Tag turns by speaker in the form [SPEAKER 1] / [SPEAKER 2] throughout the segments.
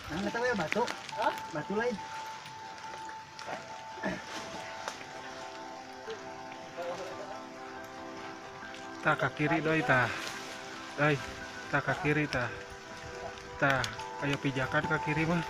[SPEAKER 1] Nah, nggak tahu ya batu.
[SPEAKER 2] Hah?
[SPEAKER 1] Batu lain.
[SPEAKER 3] Tah ka kiri doi tah. Doi, tah ka kiri tah. Tah, aya pijakan ka kiri mah.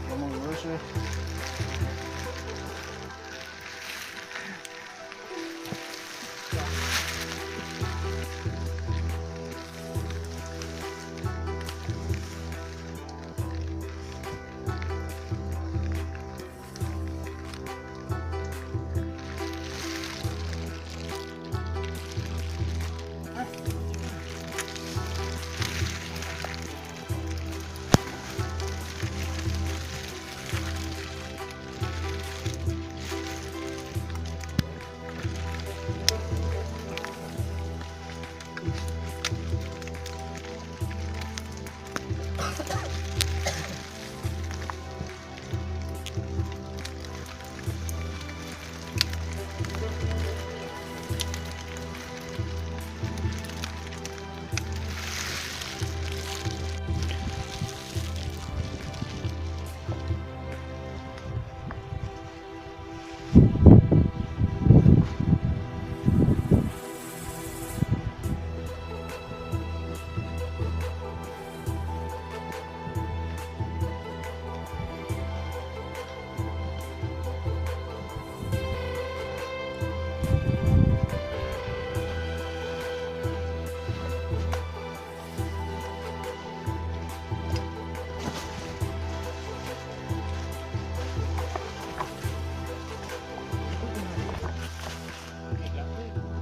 [SPEAKER 1] Ngomong lurus weh.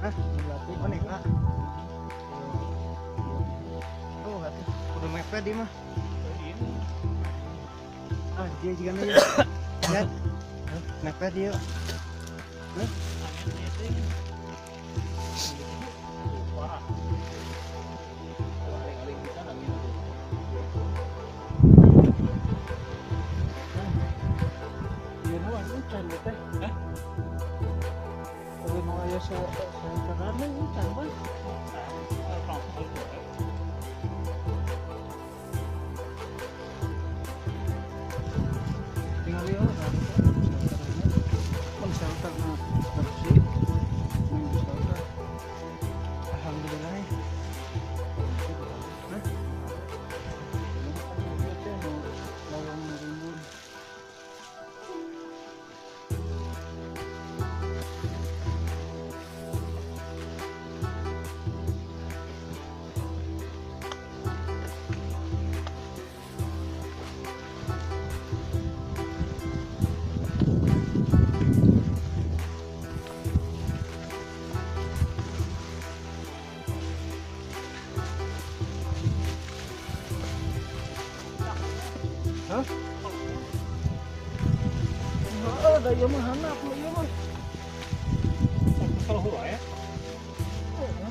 [SPEAKER 1] Hah? Oh, neka. Oh, atuh. Kudu mepet dia mah. Ah, dia juga nih. Lihat. Mepet dia. Hah?
[SPEAKER 2] Ieu mah encan teh. Hah? Kalau mau aya saudara encan mah. Tinggal lihat mun shelterna bersih, mun shelter.
[SPEAKER 1] Alhamdulillah. Ya. Hah?
[SPEAKER 2] Lawang rimbun.
[SPEAKER 1] Hah?
[SPEAKER 2] Heeh, da ieu mah handap ieu mah.
[SPEAKER 3] Salah wae.
[SPEAKER 2] Heeh.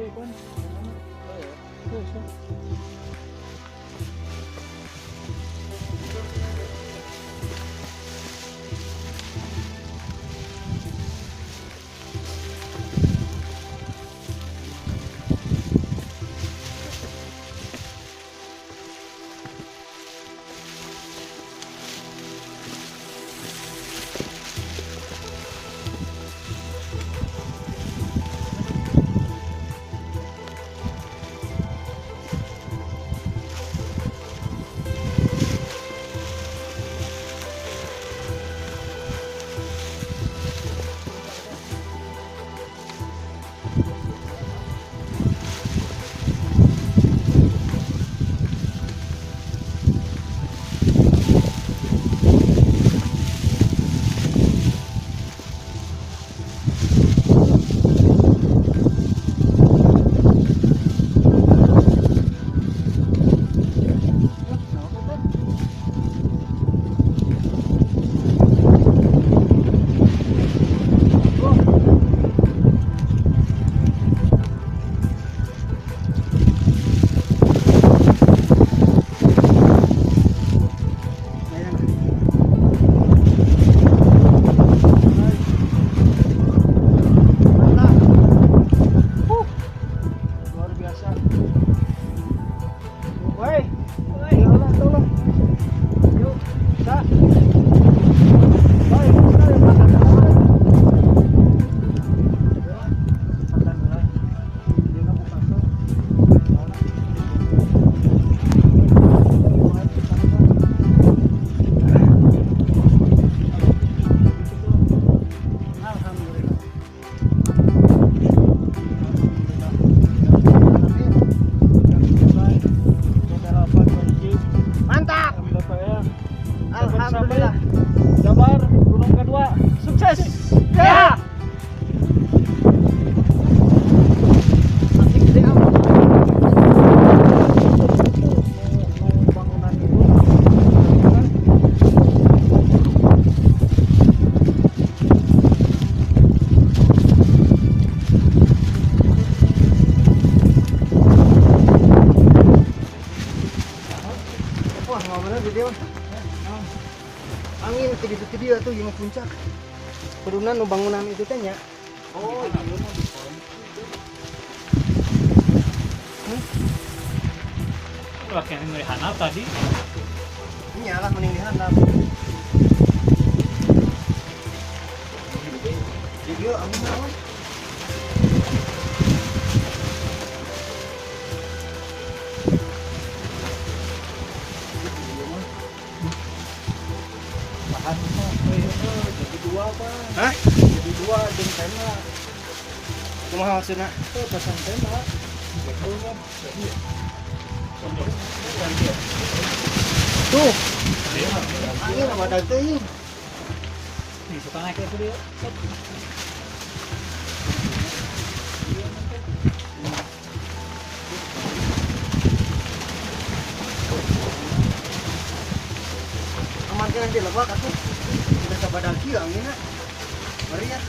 [SPEAKER 2] Euy, pan. Heeh. Heeh. Dah. Baik, baik, makan dulu. Makan dulu. Dia nggak buka tuh. Alhamdulillah.
[SPEAKER 1] Mantap. Alhamdulillah.
[SPEAKER 2] Jabar gunung kedua sukses.
[SPEAKER 1] Ya. Masih gede amat.
[SPEAKER 2] Mau bangunan itu
[SPEAKER 1] Wah, nggak bener gede mah. Angin ti ditu ti dieu atuh jeung puncak. Kuduna nu bangunan itu teh nya.
[SPEAKER 2] Oh, iya mah di pohon.
[SPEAKER 4] Ulah kayaknya dari handap tadi.
[SPEAKER 1] Nya lah mending di handap. Di dieu angin naon?
[SPEAKER 2] Bahan mah jadi dua, Pak.
[SPEAKER 1] Hah?
[SPEAKER 2] Jadi dua jeung tenda.
[SPEAKER 1] Kumaha maksudna?
[SPEAKER 2] Itu pasang tenda. Betul kan?
[SPEAKER 1] Tuh. Angin apa da teuing.
[SPEAKER 4] Nih, suka naik itu dia.
[SPEAKER 1] Aman kan di lebak atuh. Udah sabadag kieu anginna. Mari ya.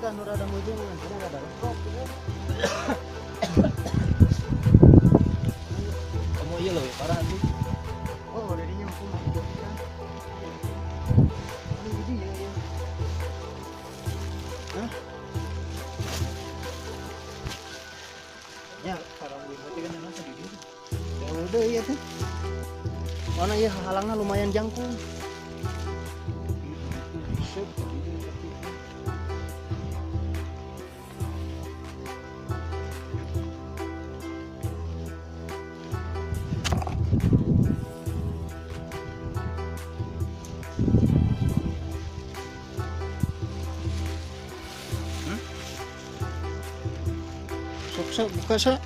[SPEAKER 1] Eta nu rada mujung ngan rada rokok.
[SPEAKER 2] Kamu iya loh, parah tuh.
[SPEAKER 1] Oh, dadinya aku mah kan. Ini dia ya. Hah?
[SPEAKER 4] Ya, kalau gue berarti kan yang di dieu.
[SPEAKER 1] Ya udah iya tuh. Mana ya halangnya lumayan jangkung. Sok sok buka sok.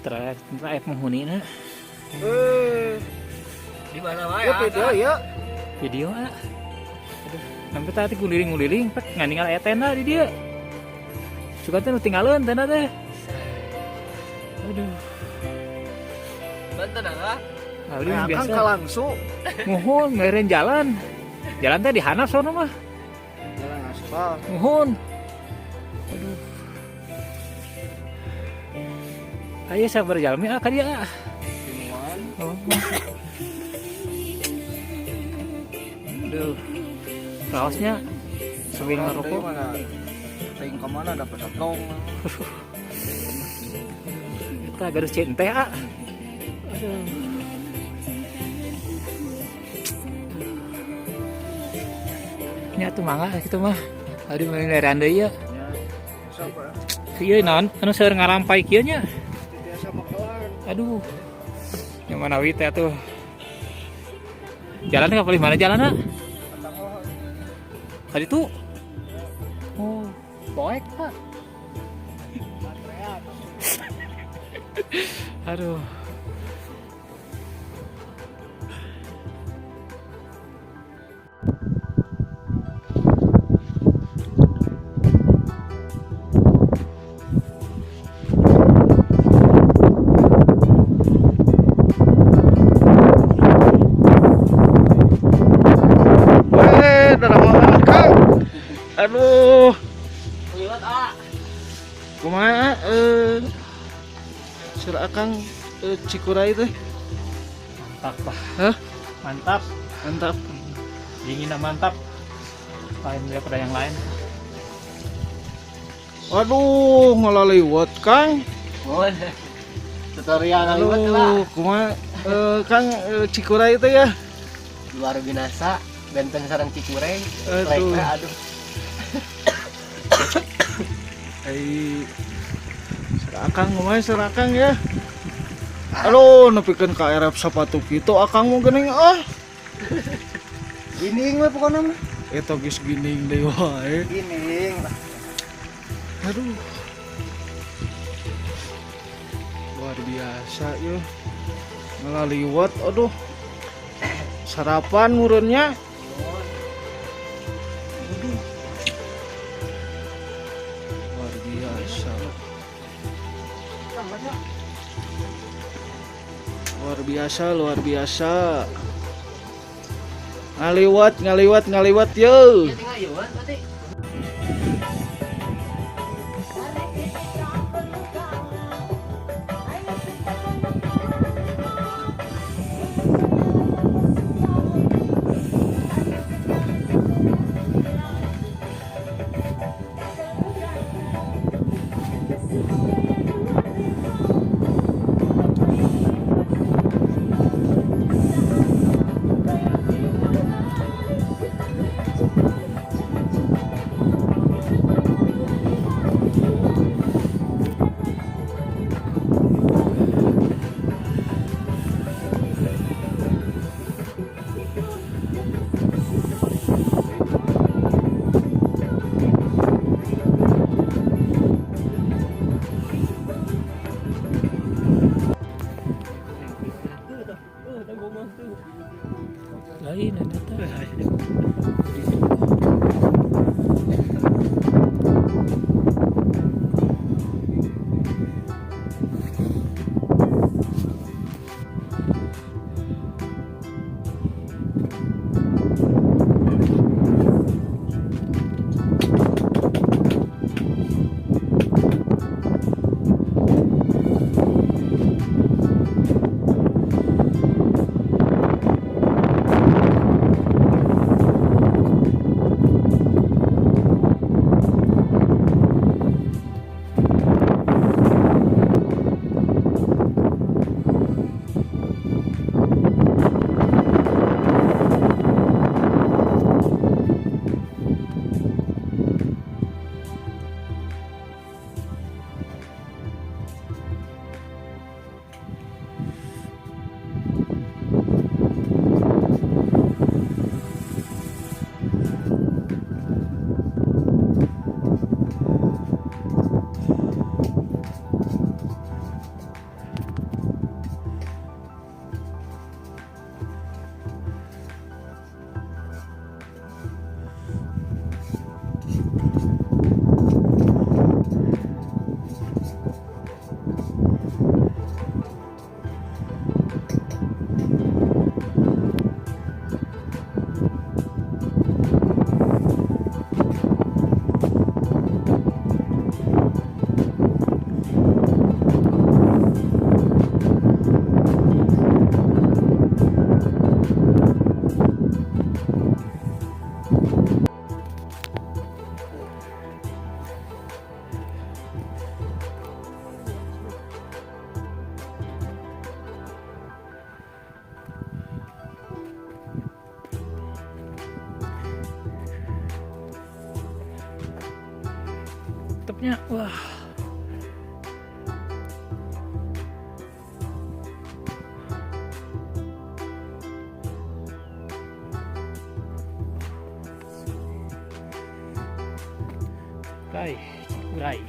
[SPEAKER 4] Terakhir penghuni na.
[SPEAKER 2] Di mana wae?
[SPEAKER 1] Ya video ya.
[SPEAKER 4] Video ah. Aduh, sampai tadi guliring-guliring pek nganingal aya tenda di dieu. Suka teh nu tinggalin tenda teh. Aduh.
[SPEAKER 2] Banten ah.
[SPEAKER 4] Aduh,
[SPEAKER 1] Nah,
[SPEAKER 4] biasa.
[SPEAKER 1] Akang kalangsu.
[SPEAKER 4] Muhun ngeureun jalan. Jalan teh di handap sono mah.
[SPEAKER 1] Jalan aspal.
[SPEAKER 4] Muhun. Aduh. Ayo sabar jalmi ah ka dieu ah. Oh. Aduh. Raosnya sambil ngerokok.
[SPEAKER 2] Mana? Ting ke mana dapat tong.
[SPEAKER 4] Kita garis cinta ah. Aduh. Nya tuh mangga kitu mah. Aduh meuni leran deui ya. Ieu naon anu seueur ngarampai kieu nya.
[SPEAKER 1] Biasa makelan.
[SPEAKER 4] Aduh. Yang mana wi teh tuh. Jalan ke palih mana jalan ah? Tadi tuh. Oh, poek Pak. Aduh.
[SPEAKER 1] Weh, darah Kang. Aduh.
[SPEAKER 2] Liwat ah.
[SPEAKER 1] Kumaha Sir Akang Cikuray teh?
[SPEAKER 4] Mantap, Pak.
[SPEAKER 1] Hah?
[SPEAKER 4] Mantap.
[SPEAKER 1] Mantap.
[SPEAKER 4] Dinginnya mantap. Lain daripada yang lain.
[SPEAKER 1] Aduh, ngalaliwat Kang.
[SPEAKER 2] Mohon. Tutorial ngaliwat lah.
[SPEAKER 1] Aduh, kumaha Kang Cikuray teh ya?
[SPEAKER 2] Luar binasa, benteng sarang Cikuray.
[SPEAKER 1] Aduh.
[SPEAKER 2] Lekra, aduh.
[SPEAKER 1] Ai Sir Akang kumaha Sir Akang ya? Aduh, nepikeun ka erep sepatu kitu Akang mau geuning ah.
[SPEAKER 2] Gini we pokona mah.
[SPEAKER 1] Eta geus gining deui wae.
[SPEAKER 2] Gini lah.
[SPEAKER 1] Aduh. Luar biasa yeuh. Ngalaliwat aduh. Sarapan murunnya. Aduh. Luar biasa. Luar biasa, luar biasa. Ngaliwat, ngaliwat, ngaliwat yeuh.
[SPEAKER 2] Tinggal ieu berarti.
[SPEAKER 4] Nya, wah. Urai, urai.